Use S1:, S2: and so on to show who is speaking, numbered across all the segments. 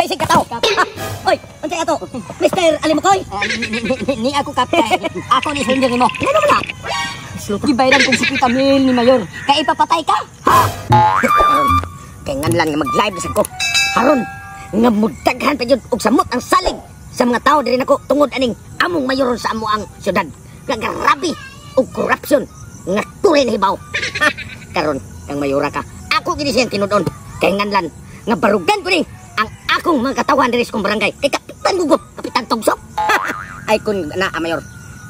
S1: Sa isig kataw. Oy, unsay ato? Mr. Alimukoy?
S2: Ni ako kapte. Ako ni sender nimo.
S1: Ano man na?
S2: Gibayran kong 50 mil ni Mayor. Kay ipapatay ka.
S1: Ha? Kay nganlan nga mag-live na sad ko. Haron nga mudaghan pa jud og samot ang salig sa mga tao diri nako tungod aning among mayor sa amo ang syudad. Nga grabe og corruption nga kulay na hibaw. Karon kang mayora ka, ako gini siyang tinud-on. Kay nganlan nga barugan ko ni ang akong mga katawan diri sa kong barangay. Kay kapitan gugo, Kapitan Tugsok. Ay kun na mayor.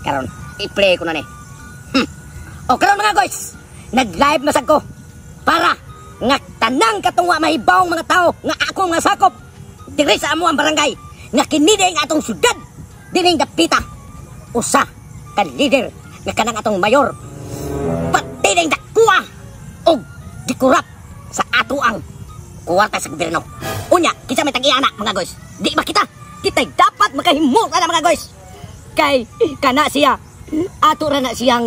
S1: Karon i-play ko na ni. O karon mga guys, nag-live na sad ko para nga tanang katungwa mahibawong mga tao nga ako nga sakop diri sa amo ang barangay nga kini ang atong syudad dining dapita usa ka leader nga kanang atong mayor pati ning dakuha og gikurap sa ato ang kuwarta sa gobyerno. Unya kinsa may tag-iya na mga guys? Di ba kita? Kita'y dapat makahimok na mga guys. Kay kana siya ato ra na siyang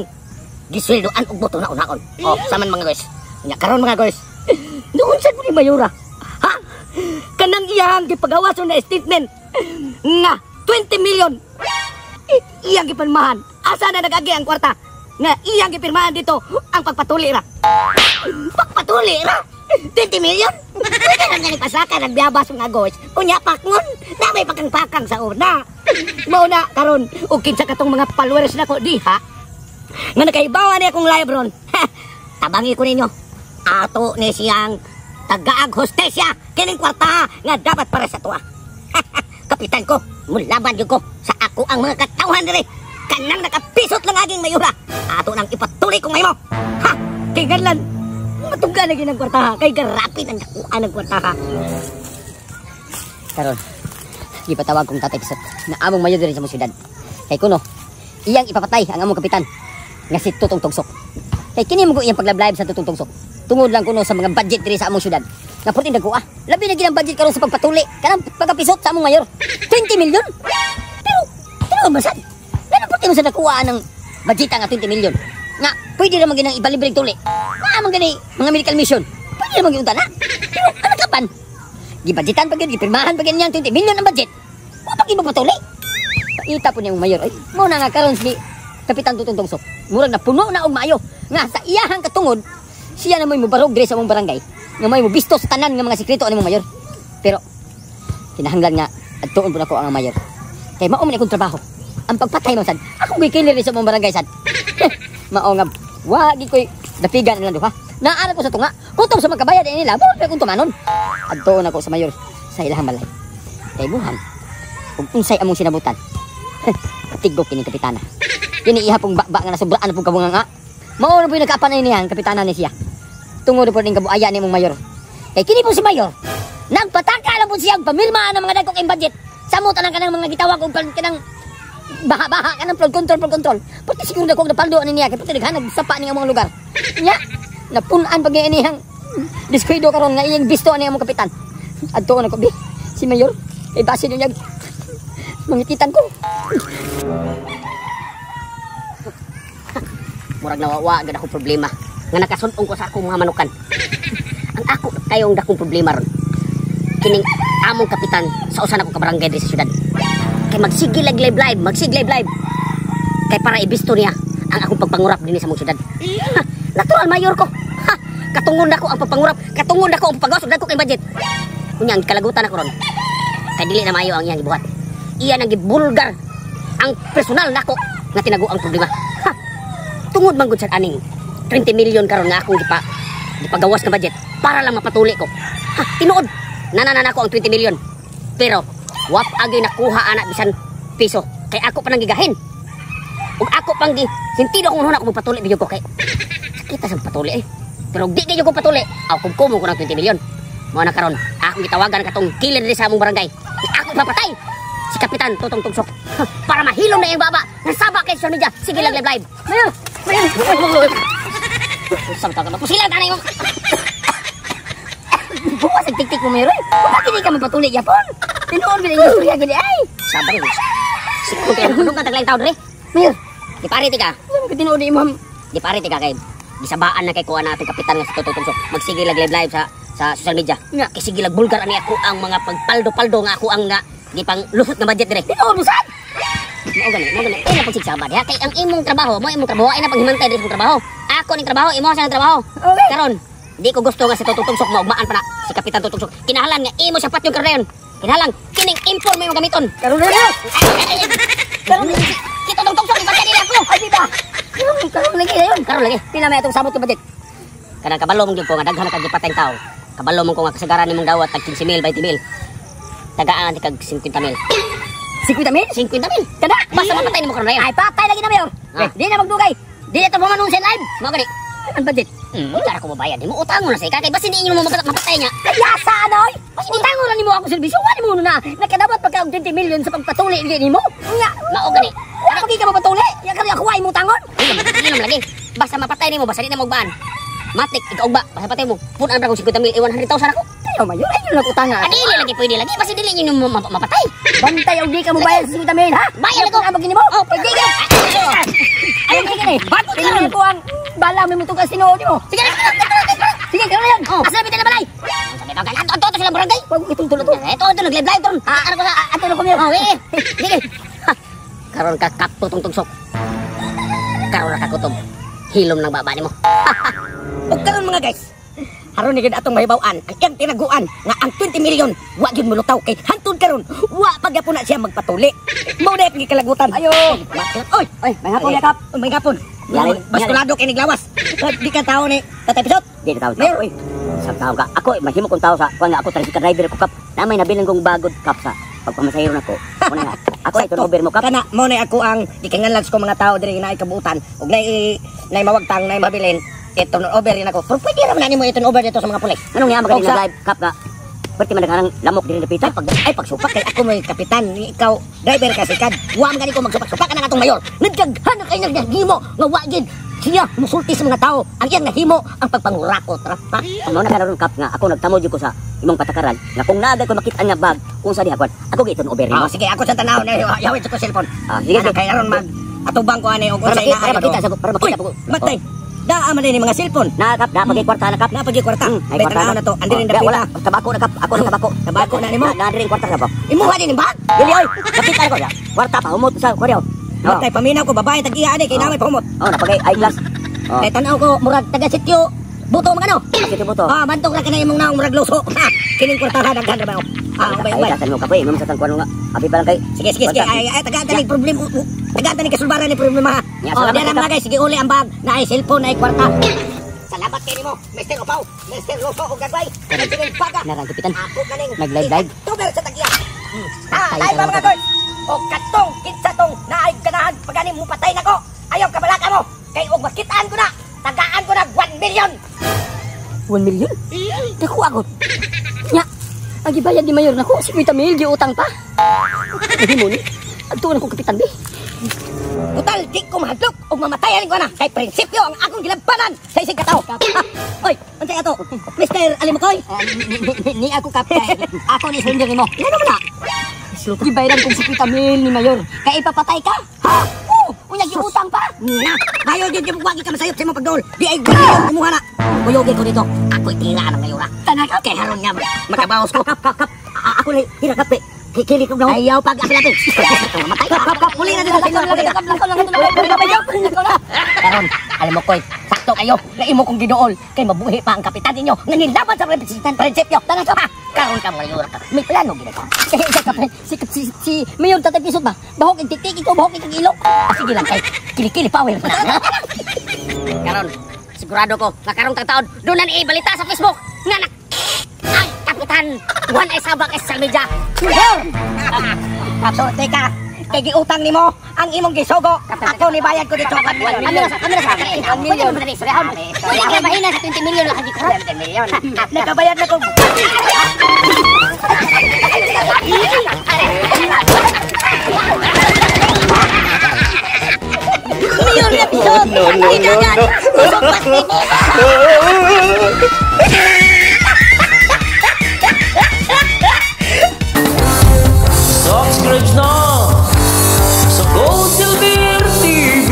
S1: gisweldoan og boto na unaon. O saman mga guys. Unya karon mga guys, noon sad mo ni mayora. Ha? Kanang iyang gipagawas na statement nga 20 million iyang gipirmahan. Asa na nag-agi ang kwarta nga iyang gipirmahan dito ang pagpatuli ra. Pagpatuli ra? 20 million? Pwede lang gani pasaka nagbiyabas mga guys. Unya pakngon na may pakang-pakang sa una. Mao na karon og kinsa katong mga followers nako diha nga nakaibawa ni akong live ron. Tabangi ko ninyo. Ato ni siyang tagaag hostesya kining kwarta nga dapat para sa tuwa. Kapitan ko, mulaban gyud ko sa ako ang mga katawhan diri. Kanang nakapisot lang aging mayura. Ato nang ipatuloy kong mahimo. Ha, kay ganlan matungga na gyud ang kwarta kay garapit ang dakuan ang kwarta.
S2: Karon gipatawag kong tatay Pisot na among mayor diri sa among syudad. Kay kuno iyang ipapatay ang among kapitan nga si Tutong Tugsok. Kay kini mo iyang paglablive sa Tutong Tugsok. Tungod lang kuno sa mga budget diri sa among syudad. Nga purting dagko ah. Labi na gid ang budget karon sa pagpatuli kanang pagkapisot sa among mayor. 20 million. Pero tinuod man sad. Ngano purting mo sa nakuha ng budget nga 20 million? Nga pwede ra man ginang ibalibreng tuli. Naa man gani mga medical mission. Pwede ra man gyud na. Pero ano kapan? Gibudgetan pa gyud, gipirmahan pa gyud niyang 20 million ang budget. Wa pa gyud magpatuli. Paita po niyang mayor. Ay, mao na nga karon si Kapitan Tutong Tugsok. Murag na puno na og maayo nga sa iyahang katungod siya na mo'y mubarog diri sa among barangay. Nga mo'y mubisto sa tanan nga mga sikreto ani mong mayor. Pero kinahanglan nga adtuon pud ako ang mayor. Kay mao man akong trabaho. Ang pagpatay mo sad. Akong gikiller sa among barangay sad. Mao nga wa gid koy dapigan nilang duha. Naara ko sa tunga. Kutob sa magkabayad nila, mo pa akong tumanon. Adtuon ako sa mayor sa ilahang balay. Kay buhan ug unsay among sinabutan. Tigok kini kapitana. Kini iha pong bakba nga nasobraan na pong kabunga nga. Mao na po yung nagkaapan niya ang kapitana ni siya. Tungod po ning kabuaya ni mong mayor. Kay kini po si mayor, nagpataka lang po siya ang pamirmaan ng mga dagkong budget. Samot ang kanang mga gitawag og kanang baha-baha kanang flood control, flood control. Pati siguro na kong napaldo ani niya kay pati naghanag sapa ni ang mga lugar. Nya, napun-an pag niya diskuido karon nga iyang bisto ani among kapitan. Adto na ko bi si mayor, kay base niya mangititan ko.
S1: Murag nawawa gud akong problema nga nakasun-ong ko sa akong mga manukan. Ang ako kayong dakong problema ron kining among kapitan sa usa nako ka barangay diri sa syudad. Kay magsige lag live live, magsige live live. Kay para ibisto niya ang akong pagpangurap dinhi sa among syudad. Ha, natural mayor ko. Ha, katungod nako ang pagpangurap, katungod nako ang pagpagawas og dagko kay budget. Unya ang kalagutan ako ron. Kay dili na maayo ang iyang gibuhat. Iya nang gibulgar ang personal nako nga tinago ang problema. Ha, tungod man gud sa aning 20 million karon nga akong gipagawas nga budget para lang mapatuli ko. Ha, tinuod nanana nako ang 20 million. Pero wap agay nakuha ana bisan piso kay ako pa nang gigahin. Ug ako pang gi sentido akong hunahuna ako magpatuli biyo ko kay sakita sa patuli eh. Pero di kayo ko patuli, aw kumkumong ko ng 20 million. Mao na karon akong gitawagan katong killer diri sa among barangay. Ako ipapatay si Kapitan Tutong Tugsok para mahilom na iyang baba nga saba kay social media. Sige lang live live.
S2: Mayor, mayor.
S1: Samtang ka mapusilan ka na imong.
S2: Buwas ang tiktik mo, mayor. Bakit di ka magpatuli yapon? Tinuod gid ang istorya gid ay.
S1: Sabar gid. Siguro kay ano ka taglaing tawo diri.
S2: Mayor,
S1: di pare ti ka.
S2: Ano ka tinuod imong?
S1: Di pare ti ka kay gisabaan na kay kuha na atong kapitan nga si Tutong Tugsok. Magsige lag live live sa Sa social media. Nga kay sige lag bulgar ani ako ang mga pagpaldo-paldo nga ako ang nga gipang lusot nga budget dire.
S2: Tinuod mo sad.
S1: Mao gani, mao gani. Ay na pagsigsaba diha kay ang imong trabaho, mo imong trabaho ay na paghimantay diri sa imong trabaho. Ako ning trabaho, imo sa trabaho.
S2: Okay.
S1: Karon, di ko gusto nga si Tutong Tugsok maugmaan pa na si Kapitan Tutong Tugsok. Kinahanglan nga imo siya patyon karon. Kinahanglan kining inform imong gamiton.
S2: Karon na yun.
S1: Karon si Tutong Tugsok ibantay nila ako.
S2: Ay, di ba? Karon, karon lagi na yun.
S1: Karon lagi.
S2: Pila may atong samot yung budget.
S1: Kanang kabalo mong gyud ko nga daghan na kag gipatayng tao. Kabalo mong ko nga kasagaran nimong dawat tag 15 mil, 20 mil. Tagaan kag 50 mil.
S2: 50 mil?
S1: 50 mil.
S2: Kada?
S1: Basta mapatay nimo karon na yun.
S2: Ay, patay lagi na, Mayor.
S1: Ah.
S2: Eh, di na magdugay. Di na ito mamanong sa live.
S1: Mao gani.
S2: Ang budget.
S1: Wala ra ko mabayad nimo. Utang mo na sa ika kay basta di inyo mo mapatay niya.
S2: Kaya sa ano, oy? Utang na nimo ako serbisyo. Wala mo na. Nakadawat pa ka og 20 million sa pagpatuli hindi nimo. Nga,
S1: Mao gani.
S2: wala pa ka mapatuli. Ya kaya ako ay mo utangon.
S1: Inom lagi. Basta mapatay nimo, basta di na mo ugbaan. Matik ikaugba, basta patay mo. Punan ra kog 50 mil, eh, 100,000 ako.
S2: Ayaw, Mayor. Ay, yun lang utanga.
S1: Ah, dili lagi pwede lagi, basta dili inyo mo mapatay.
S2: Bantay og di ka mo bayad sa 50 mil, ha?
S1: Bayad ako.
S2: Ang nimo.
S1: Oh, pwede gyud.
S2: Ay, ay, ay,
S1: Bago
S2: Tingnan ko ang bala may mutugas tinuod nimo.
S1: Sige, sige, sige.
S2: Sige, karon na yun.
S1: Oh.
S2: Asa bitin na balay?
S1: Sabi pa kay ato ato sila barangay.
S2: Wag itong tulad to.
S1: Ito ito nag-live live ron. Ah, ano ko sa
S2: Ato na ko, Mayor.
S1: Oh, eh. Sige. Ha, karon ka kapto tong tugsok. Karon ra ka kutob. Hilom ng baba nimo.
S3: Ug karon mga guys, aron ni gid atong mahibaw-an ang iyang tinaguan nga ang 20 million wa gyud molutaw kay hantod karon wa pagyapon na siya magpatuli. Mao na gikalagutan.
S2: Ayo.
S3: Oy,
S2: Oy, may hapon yakap.
S3: Oy, may hapon.
S2: Yari,
S3: Baskulado kay niglawas. Di ka tao ni Tatay Pisot.
S2: Di na tao.
S3: Mayor.
S2: Oy, sa tao ka. Ako, mahimo kong tao sa kuan nga ako tricycle driver ko kap. Na may nabilin kong bagod kap sa pagpamasahero nako. Ako na nga. Ako ay turnover mo kap.
S3: Kana mao na ako ang gikinganlan ko mga tao diri nga naay kabuutan ug naay naay mawagtang naay mabilin. I-turn over rin ako. Pero pwede ra man nimo i-turn over dito sa mga pulis.
S2: Anong niya
S3: Og
S2: magaling
S3: sa-
S2: na live kap ka? Perti man naghanang lamok diri napita.
S3: Ay, pag, ay pagsupak kay ako may kapitan, ni ikaw driver kasi kad. Wa man gani ko magsupak-supak ka na atong mayor. Nagdaghan na kay naghimo nga wa gid siya musulti sa mga tao. Ang iyang nahimo ang pagpangurakot ra. Ha?
S2: Ang mao na karon kap nga ako nagtamo jud ko sa imong patakaran nga kung naagay ko makit-an nga bag kung sa diha kuan ako gi-turn over nimo.
S3: Ah, sige, ako sa tanaw na yawit ko cellphone.
S2: Ah, sige,
S3: Ana,
S2: sige.
S3: kay aron mag atubang ko ani og
S2: Para
S3: unsay
S2: makita,
S3: naa
S2: para makita
S3: dito.
S2: sa para makita
S3: Uy,
S2: ko.
S3: matay. Daa man din mga cellphone.
S2: Na kap, na pagay kwarta na kap.
S3: Na pagi kwarta.
S2: Ay,
S3: Bay
S2: kwarta
S3: tanaw na to. Andi rin
S2: Oh,
S3: dapita.
S2: wala, tabako na kap, ako na tabako.
S3: Tabako na nimo.
S2: Na diri kwarta na kap.
S3: Imuha din ang bag.
S2: Dili oy, kapit ko. Kwarta pa humot sa koryo. Oh.
S3: Matay paminaw ko babae tag iya ani kay
S2: Oh.
S3: namay pahumot.
S2: Oh, napagay eyeglass. Oh.
S3: Kay tanaw ko murag taga sityo buto mga no.
S2: Sityo Buto.
S3: Ah, bantog ra kanay imong naong murag luso. Ha, kining kwartahan daghan ra ba? Ah, ubay
S2: Ay,
S3: ubay.
S2: tasan mo kapoy, mo sa tangkuan nga. Abi pa lang kay.
S3: Sige, sige, sige. Ay, ay, tagaan tanig problem. Tagaan tanig kasulbaran ni problema ha.
S2: Ya,
S3: Oh,
S2: salamat,
S3: diyan ang
S2: Kap.
S3: mga guys. Sige, uli ang bag. Na ay cellphone, na ay kwarta. Salamat kay nimo, Mr. Opaw, Mr. Luso og Gagway. Sige, baga.
S2: Narang kapitan.
S3: Ako kaning
S2: Nag-live, live.
S3: Tuber sa tagya. Ah,
S2: Patay
S3: live
S2: ka
S3: ba
S2: na,
S3: mga guys? O katong kinsa tong naay ganahan pagani mo patay nako. Ayaw kabalaka mo. Kay og makitaan ko na. Tagaan ko na 1 million.
S2: 1 million? Dako ako. Nya, ang gibayad ni Mayor nako, 50 mil gi utang pa. Hindi mo ni. Adto na ko kapitan be.
S3: Total, di ko mahadlok og mamatayan ko na. Kay prinsipyo ang akong gilabanan sa isig katawo. Ah, oy, unsay ato? Mr. Alimukoy?
S2: Ni ako kap kay ako ni surrender nimo.
S3: Ngano man na?
S2: Gibayaran kong 50 mil ni Mayor. Kay ipapatay ka. Ha? Oh, unya gi utang pa.
S3: Na, ayo di wagi ka masayop sa imong pagdol. Di ay gawin kumuha na. Kuyogin ko dito. Ako'y tira ng mayora.
S2: Tanak
S3: Kay haron nga makabaos ko.
S2: Kap kap kap. Ako lang tira kap. Kili ko na.
S3: Ayaw pag apil-apil. Mamatay ka. Kap, kap, huli na dito. Huli na. Karon, alam mo koy, sakto kayo na imo kong giduol kay mabuhi pa ang kapitan ninyo nga nilaban sa representant prinsipyo. Tanak ka. Karon ka mayora ka. May plano gid ka.
S2: Si si si Mayor Tatay Pisot ba? Bahok ang titik ikaw, bahok ang ilok.
S3: Ah, sige lang kay kilikili power na.
S1: Karon, sigurado ko nga karong tagtaon doon na ibalita sa Facebook nga nak ang kapitan Juan ay sabak sa social media.
S3: Kapso, teka. Kay giutang nimo ang imong gisugo. Ako ni bayad ko dito.
S1: Kami na sa kami na sa. Pwede mo na istoryahan. Pwede ka mahina sa 20 million lang kagi
S3: 20 million. Nakabayad na ko.
S2: Mayor na Pisot.
S4: No, no, no, no.
S5: Subscribe na sa Gold Silver TV.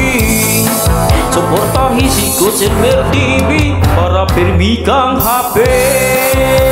S5: Suportahi si Gold Silver TV. Para pirmi kang happy.